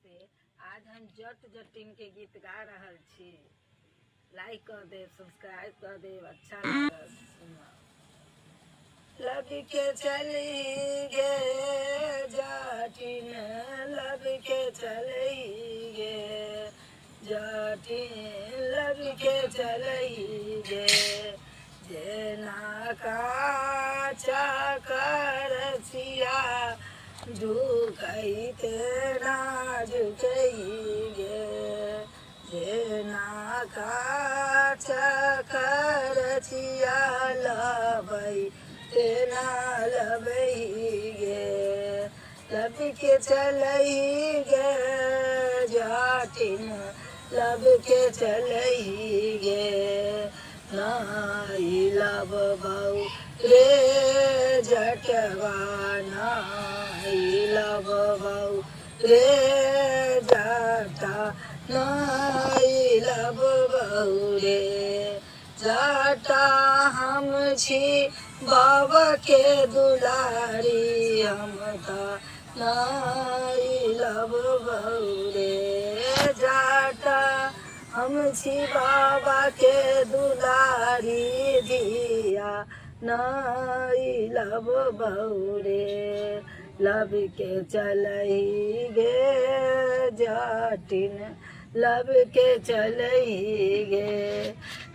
नमस्ते। आज हम जट जटिन के गीत गा रहल छी। लाइक कर देब, सब्सक्राइब कर देब, अच्छा लागल सुनब। लब के चली गे जटिन, लब के चली गे जटिन, लब के चली गे। जेना काचा करसिया झुकै तेना झुकै गे, जेना काचा करसिया लबै तेना लबै गे। लब के चलै गे जटिन, लब के चलै गे। नाई लब बऊ रे जटवा, नाई लब बऊ रे जटा, नाई लब बऊ रे जटा। हम छी बाबा के दुलारी, हम त नाई लब बऊ रे जटा। हम छी बाबा के दुलारी धिया, नाई लब बऊ रे। लब के चलही गे जटिन, लब के चलही गे।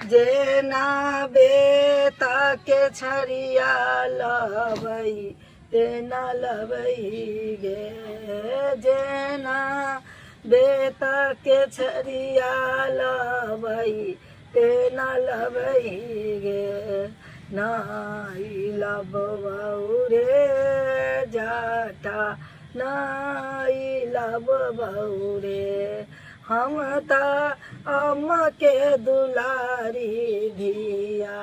जेना बेता के छड़िया लबै तेना लबै गे, जेना बेता के छड़िया लबै तेना लबै गे। नाई लब बऊ रे जटा, नाई लब बऊ रे। हम त अम्मा के दुलारी धिया,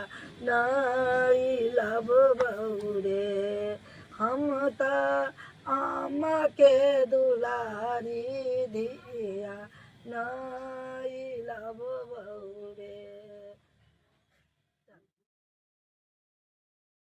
नाई लब बऊ रे। हम त अम्मा के दुलारी धिया, नाई